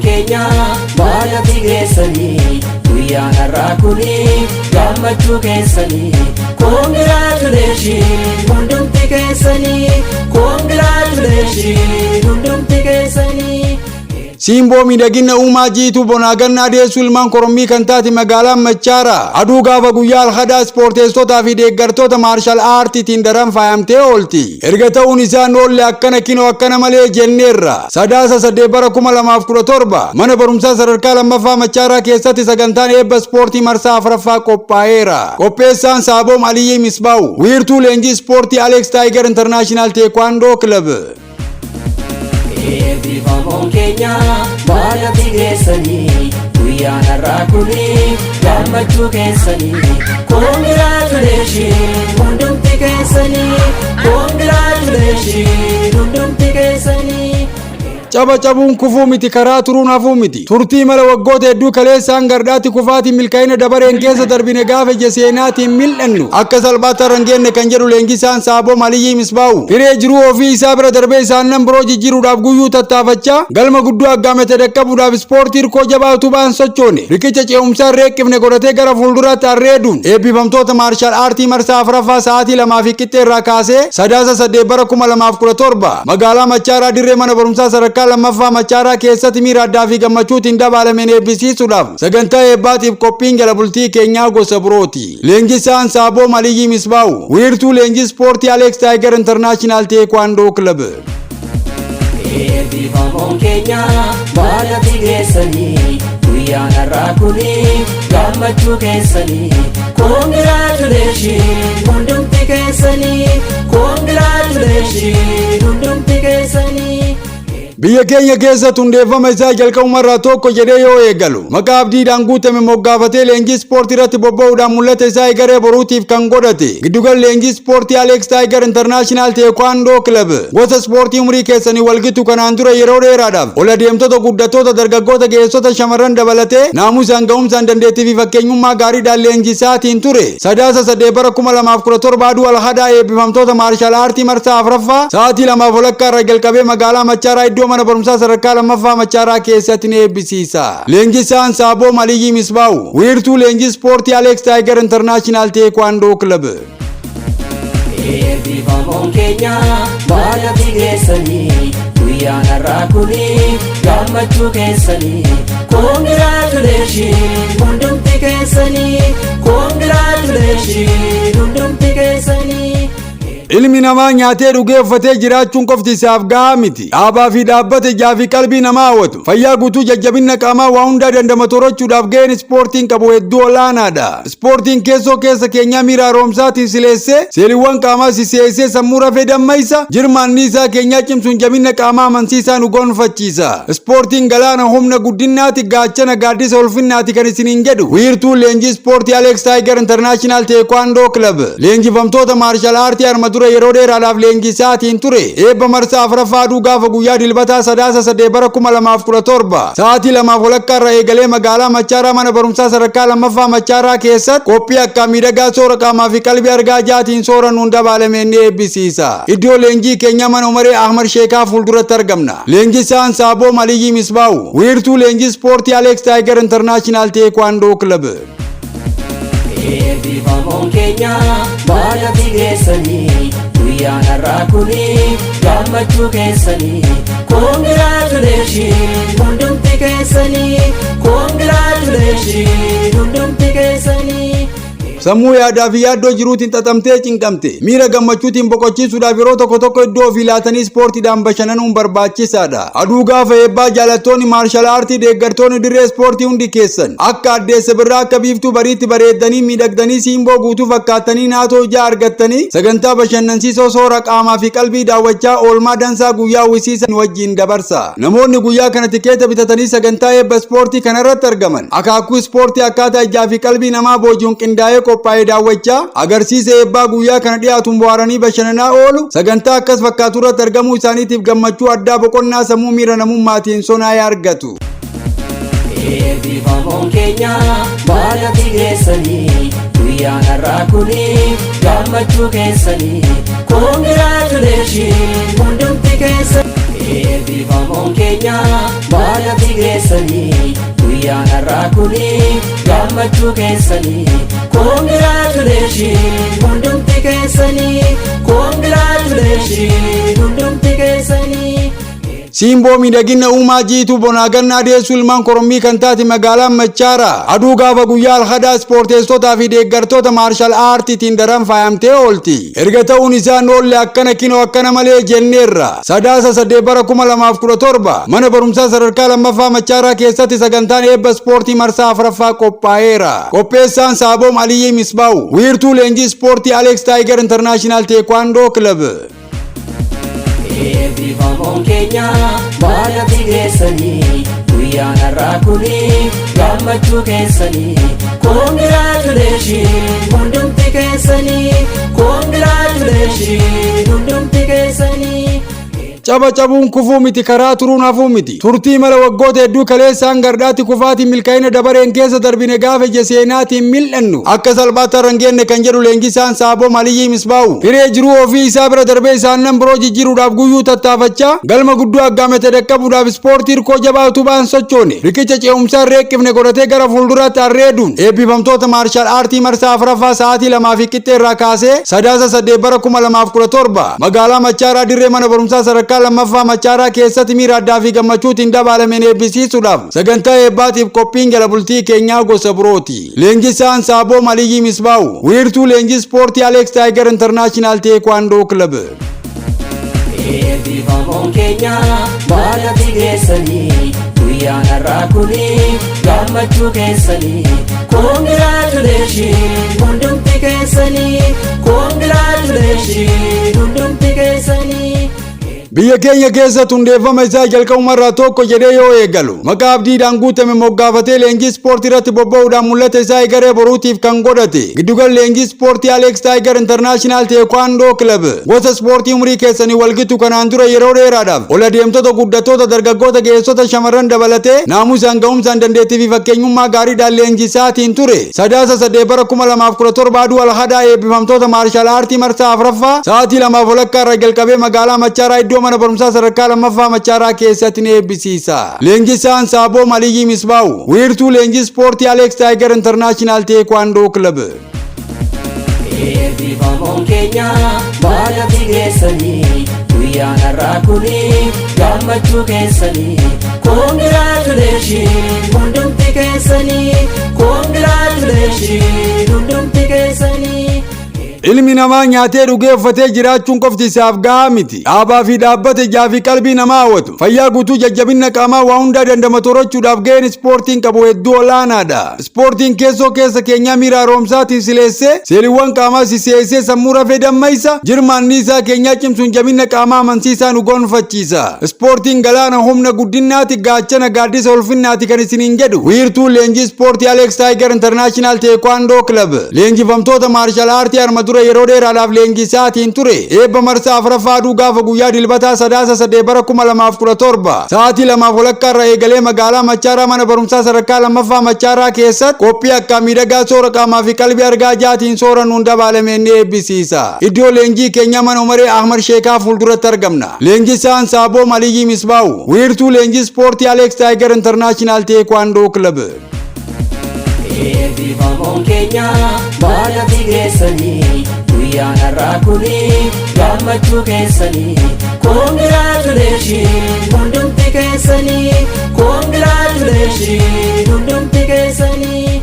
Eebbifamoon keenya baay'ati geessanii, guyyaan har'aa kuni gammachuu keessanii. Congratulation hundumti keessanii, congratulation hundumti keessanii. Simboo miidhagina uumaa jiituu bonaa gannaa deessuu ilmaan korommii kan taate magaalaan Machaara aduu gaafa guyyaa alhadaa ispoorteessotaa fi deeggartoota martial artiitiin daran faayamtee oolti. Erga ta'uun isaan oolle akkana kinoo akkana malee jenneerra. Sadaasa 8 bara 2017 mana barumsaa sadarkaa lammaffaa Machaaraa keessatti sagantaan eebba ispoortii marsaa afuraffaa qophaa'eera. Qopheessaan Saaboom Aliyyii Misbaawu, wiirtuu leenjii ispoortii Alex Tiger International Taekwondo Club. Eebbifamoon keenya baay'ati geessanii, guyyaan har'aa kuni gammachuu keessanii. Congratulation hundumti keessanii, congratulation hundumti keessanii. Caba cabuun kufuu miti, karaa turuun hafuu miti. Turtii mala waggoota hedduu kaleessaan gardhaatti kufaatiin milkaa'ina dabareen keessa darbine gaafa ija seenaatiin mil'annu akka salphaatti har'a kan jedhu leenjisaan Saaboom Aliyyii Misbaawu. Firee jiruu ofii isaa bira darbee isaan nan biroo jijjiiruudhaaf guyyuu tattaafachaa galma guddoo aggaamate dhaqqabuudhaaf ispoortii hirkoo jabaa utubaan sochoone riqicha ce'umsaa reeqqifne godhatee gara fuulduraatti arreeduun eebbifamtoota martial artii marsaa afuraffaa sa'aatii 2 fi qixxee irraa kaasee Sadaasa 8 bara 2017 magaalaa Machaaraa dirree mana barumsaa sadarkaa lammaffaa Machaaraa keessatti miira addaa fi gammachuutiin dabaalameen eebbisiisuudhaaf sagantaa eebbaatiif qophiin jala bultii keenyaa gosa birooti. Leenjisaan Saaboom Aliyyii Misbaawu, wiirtuu leenjii ispoortii Alex Tiger International Taekwondo Club. Eebbifamoon keenya baay'ati geessanii, guyyaan har'aa kuni gammachuu keessanii. Congratulation hundumti keessanii, congratulation hundumti keessanii. Biyya keenya keessatti hundeeffama isaa jalqabumarraa tokko jedhee yoo eegalu maqaa abdiidhaan guutame moggaafatee leenjii ispoortii irratti bobba'uudhaan mul'ata isaa egeree boruutiif kan godhate giddugal leenjii ispoortii Alex Tiger International Taekwondo Club gosa ispoortii umurii keessanii walgitu kanaan dura yeroo dheeraadhaaf ol adeemtota, guddattoota, dargaggoota, geessota, shamarran dabalatee naamusaan, ga'umsaan, dandeettii fi fakkeenyummaa gaariidhaan leenjisaatiin ture. Sadaasa 8 bara 2017 aduu alhadaa eebbifamtoota martial artii marsaa afuraffaa sa'aatii 2:30 irraa jalqabee magaalaa Machaaraa iddoo mana barumsaa sadarkaa lammaffaa Machaaraa keessatti ni eebbisiisa. Leenjisaan Saaboom Aliyyii Misbaawu, wiirtuu leenjii ispoortii Alex Tiger International Taekwondo Club. Eebbifamoon keenya baay'ati geessanii, guyyaan har'aa kuni gammachuu keessanii. Congratulation hundumti keessanii, congratulation hundumti keessanii. Ilmi namaa nyaatee, dhugee, uffatee jiraachuun qofti isaaf gahaa miti. Dhaabaa fi dhaabbata ijaa fi qalbii namaa hawwatu. Fayyaa guutuu, jajjabina qaamaa waa hundaa dandamatu horachuudhaaf gaheen ispoortiin qabu hedduu olaanaadha. Ispoortiin keessoo keessa keenyaa miira haaromsaatiin sileessee, seeliiwwan qaamaa siseessee, sammuu rafee dammaysa, jirma anniisaa keenyaa cimsuun jabina qaamaa amansiisaa nu gonfachiisa. Ispoortiin galaana humna guddinaati, gaachana gaaddisa ulfinnaati kan isiniin jedhu. Wiirtuu leenjii ispoortii Alex Tiger International Taekwondo Club. Leenjifamtoota martial artii arma dura yeroo dheeraadhaaf leenjisaatiin ture. Eebba marsaa afuraffaa aduu gaafa guyyaa dilbataa Sadaasa 8 bara 2017 sa'aatii 2:30 irraa eegalee magaalaa Machaaraa mana barumsaa sadarkaa lammaffaa Machaaraa keessatti qophii akka miidhagaa soora qaamaa fi qalbii argaa jaatiin soorannuun dabaalameen ni eebbisiisa. Iddoo leenjii keenya mana Umaree Ahmad Sheekaa fuulduratti argamna. Leenjisaan Saaboom Aliyyii Misbaawu, wiirtuu leenjii ispoortii Alex Tiger International Taekwondo Club. Eebbifamoon keenya baay'ati geessanii, guyyaan har'aa kuni gammachuu keessanii. Congratulation hundumti keessanii, congratulation hundumti keessanii. Sammuu yaadaa fi yaaddoo jiruutiin xaxamtee cinqamte miira gammachuutiin boqochiisuudhaaf yeroo tokko tokko iddoo ofii laatanii ispoortiidhaan bashannanuun barbaachisaadha. Aduu gaafa eebbaa jaalattoonni martial artii, deeggartoonni dirree ispoortii hundi keessan akka addeessa birraa, akka biiftuu bariitti bareeddanii, miidhagdanii, siimboo guutuu fakkaattanii, naatoo ijaa argattanii sagantaa bashannansiisoo soora qaamaa fi qalbii daawwachaa oolmaa dansaa guyyaa uwwisiisan wajjin dabarsa. Namoonni guyyaa kana tikeeta bitatanii sagantaa eebba ispoortii kanarratti argaman akaakuu ispoortii akkaataa ijaa fi qalbii namaa booji'uun qindaa'ee qophaa'ee daawwachaa agarsiisa eebbaa guyyaa kana dhiyaatuun bohaaranii bashannanaa oolu. Sagantaa akkas fakkaatu irratti argamuu isaaniitiif gammachuu addaa, boqonnaa sammuu miira namummaatiin sonaa'ee argatu. Eebbifamoon keenya baay'ati geessanii, guyyaan har'aa kuni gammachuu keessanii. Congratulation hundumti keessanii. Eebbifamoon keenya baay'ati geessanii, guyyaan har'aa kuni gammachuu keessanii. Congratulation hundumti keessanii, congratulation hundumti keessanii. Simboo miidhagina uumaa jiituu bonaa gannaa deessuu ilmaan korommii kan taate magaalaan Machaara aduu gaafa guyyaa alhadaa ispoorteessotaa fi deeggartoota martial artiitiin daran faayamtee oolti. Erga ta'uun isaan oolle akkana kinoo akkana malee jenneerra. Sadaasa 8 bara 2017 mana barumsaa sadarkaa lammaffaa Machaaraa keessatti sagantaan eebba ispoortii marsaa afuraffaa qophaa'eera. Qopheessaan Saaboom Aliyyii Misbaawu, wiirtuu leenjii ispoortii Alex Tiger International Taekwondo Club. Eebbifamoon keenya baanatti geessanii, guyyaan har'aa kuni gammachuu keessanii. Congratulation hundumti keessanii, congratulation hundumti keessanii. Caba cabuun kufuu miti, karaa turuun hafuu miti. Turtii mala waggoota hedduu kaleessaan gardhaatti kufaatiin milkaa'ina dabareen keessa darbine gaafa ija seenaatiin mil'annu akka salphaatti har'a hin geenne kan jedhu leenjisaan Saaboom Aliyyii Misbaawu. Firee jiruu ofii isaa bira darbee isaan nan biroo jijjiiruudhaaf guyyuu tattaafachaa galma guddoo aggaamate dhaqqabuudhaaf ispoortii hirkoo jabaa utubaan sochoone, riqicha ce'umsaa reeqqifne godhatee gara fuulduraatti arreeduun eebbifamtoota martial artii marsaa afuraffaa sa'aatii 2 fi qixxee irraa kaasee Sadaasa 8 bara 2017 magaalaa Machaaraa dirree mana barumsaa sadarkaa lammaffaa Machaaraa keessatti miira addaa fi gammachuutiin dabaalameen eebbisiisuudhaaf sagantaa eebbaatiif qophiin jala bultii keenyaa gosa birooti. Leenjisaan Saaboom Aliyyii Misbaawu, wiirtuu leenjii ispoortii Alex Tiger International Taekwondo Club. Eebbifamoon keenya baanatti geessanii, guyyaan har'aa kuni gammachuu keessanii. Congratulation hundumti keessanii, congratulation hundumti keessanii. Biyya keenya keessatti hundeeffama isaa jalqabumarraa tokko jedhee yoo eegalu maqaa abdiidhaan guutame moggaafatee leenjii ispoortii irratti bobba'uudhaan mul'ata isaa egeree boruutiif kan godhate giddugal leenjii ispoortii Alex Tiger International Taekwondo Club gosa ispoortii umurii keessanii walgitu kanaan dura yeroo dheeraadhaaf ol adeemtota, guddattoota, dargaggoota, ga'eessota, shamarran dabalatee naamusaan, ga'umsaan, dandeettii fi fakkeenyummaa gaariidhaan leenjisaatiin ture. Sadaasa 8 bara 2017 aduu alhadaa eebbifamtoota martial artii marsaa afuraffaa sa'aatii 2:30 irraa jalqabee magaalaa Machaaraa iddoo mana barumsaa sadarkaa lammaffaa Machaaraa keessatti ni eebbisiisa. Leenjisaan Saaboom Aliyyii Misbaawu, wiirtuu leenjii ispoortii Alex Tiger International Taekwondo Club. Eebbifamoon keenya baanatti geessanii, guyyaan har'aa kuni gammachuu keessanii. Congratulation hundumti keessanii, congratulation hundumti keessanii. Ilmi namaa nyaatee dhugee uffatee jiraachuun qofti isaaf gahaa miti. Dhaabaa fi dhaabbata ijaa fi qalbii namaa hawwatu. Fayyaa guutuu, jajjabina qaamaa, waa hundaa dandamatu horachuudhaaf gaheen ispoortiin qabu hedduu olaanaadha. Ispoortiin keessoo keessa keenyaa miira haaromsaatiin sileessee, seeliiwwan qaamaa siseessee, sammuu rafee dammaysa, jirma anniisaa keenyaa cimsuun jabina qaamaa amansiisaa nu gonfachiisa. Ispoortiin galaana humna guddinaati, gaachana gaaddisa ulfinnaati kan isiniin jedhu wiirtuu leenjii ispoortii Alex Tiger International Taekwondo Club. Leenjifamtoota martial artii arma dura yeroo dheeraadhaaf leenjisaatiin ture. Eebba marsaa afuraffaa aduu gaafa guyyaa dilbataa Sadaasa 8 bara 2017 sa'aatii 2:30 irraa eegalee magaalaa Machaaraa mana barumsaa sadarkaa lammaffaa Machaaraa keessatti qophii akka miidhagaa soora qaamaa fi qalbii argaa jaatiin soorannuun dabaalameen ni eebbisiisa. Iddoo leenjii keenya mana Umaree Ahmad Sheekaa fuulduratti argamna. Leenjisaan Saaboom Aliyyii Misbaawu, wiirtuu leenjii ispoortii Alex Tiger International Taekwondo Club. Eebbifamoon keenya baanatti geessanii, guyyaan har'aa kuni gammachuu keessanii. Congratulation hundumti keessanii, congratulation hundumti keessanii.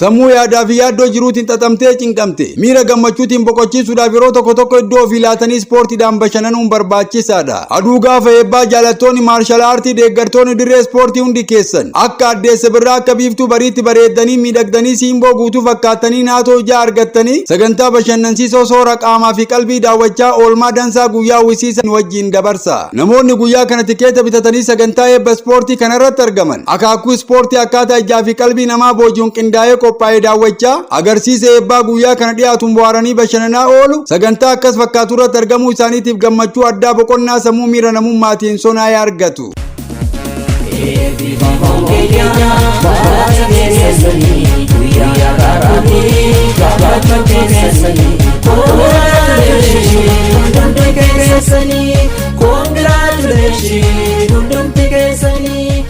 Sammuu yaadaa fi yaaddoo jiruutiin xaxamtee cinqamte miira gammachuutiin boqochiisuudhaaf yeroo tokko tokko iddoo ofii laatanii ispoortiidhaan bashannanuun barbaachisaadha. Aduu gaafa eebbaa jaalattoonni martial artii, deeggartoonni dirree ispoortii hundi keessan akka addeessa birraa, akka biiftuu bariitti bareeddanii miidhagdanii, simboo guutuu fakkaattanii, naatoo ijaa argattanii sagantaa bashannansiisoo soora qaamaa fi qalbii daawwachaa oolmaa dansaa guyyaa uwwisiisan wajjin dabarsa. Namoonni guyyaa kana tikeeta bitatanii sagantaa eebba ispoortii kanarratti argaman akaakuu ispoortii akkaataa ijaa fi qalbii namaa booji'uun qindaa'ee qophaa'ee daawwachaa agarsiisa eebbaa guyyaa kana dhiyaatuun bohaaranii bashannanaa oolu. Sagantaa akkas fakkaatu irratti argamuu isaaniitiif gammachuu addaa, boqonnaa sammuu miira namummaatiin sonaa'ee argatu. Eebbifamoon keenya baanatti geessanii, guyyaan har'aa kuni gammachuu keessanii. Congratulation hundumti keessanii, congratulation hundumti keessanii.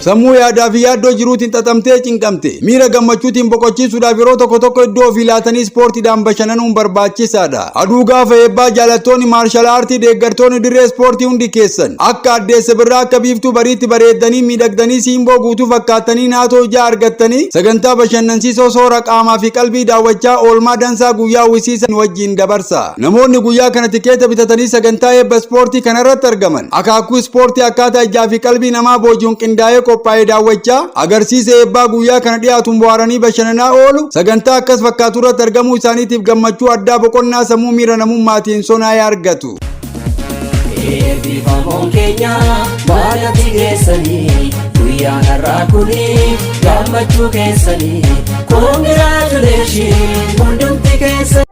Sammuu yaadaa fi yaaddoo jiruutiin xaxamtee cinqamte miira gammachuutiin boqochiisuudhaaf yeroo tokko tokko iddoo ofii laatanii ispoortiidhaan bashannanuun barbaachisaadha. Aduu gaafa eebbaa, jaalattoonni martial artii, deeggartoonni dirree ispoortii hundi keessan akka addeessa birraa, akka biiftuu bariitti bareeddanii, miidhagdanii, siimboo guutuu fakkaattanii, naatoo ijaa argattanii, sagantaa bashannansiisoo soora qaamaa fi qalbii daawwachaa oolmaa dansaa guyyaa uwwisiisan wajjin dabarsa. Namoonni guyyaa kana tikeeta bitatanii sagantaa eebba ispoortii kanarratti argaman akaakuu ispoortii akkaataa ijaa fi qalbii namaa booji'uun qindaa'ee qophaa'ee daawwachaa, agarsiisa eebbaa guyyaa kana dhiyaatuun bohaaranii bashannanaa oolu. Sagantaa akkas fakkaatu irratti argamuu isaaniitiif gammachuu addaa, boqonnaa sammuu miira namummaatiin sonaa'ee argatu. Eebbifamoon keenya baagatti geessanii, guyyaan har'aa kuni gammachuu keessanii, congratulation hundumti keessanii.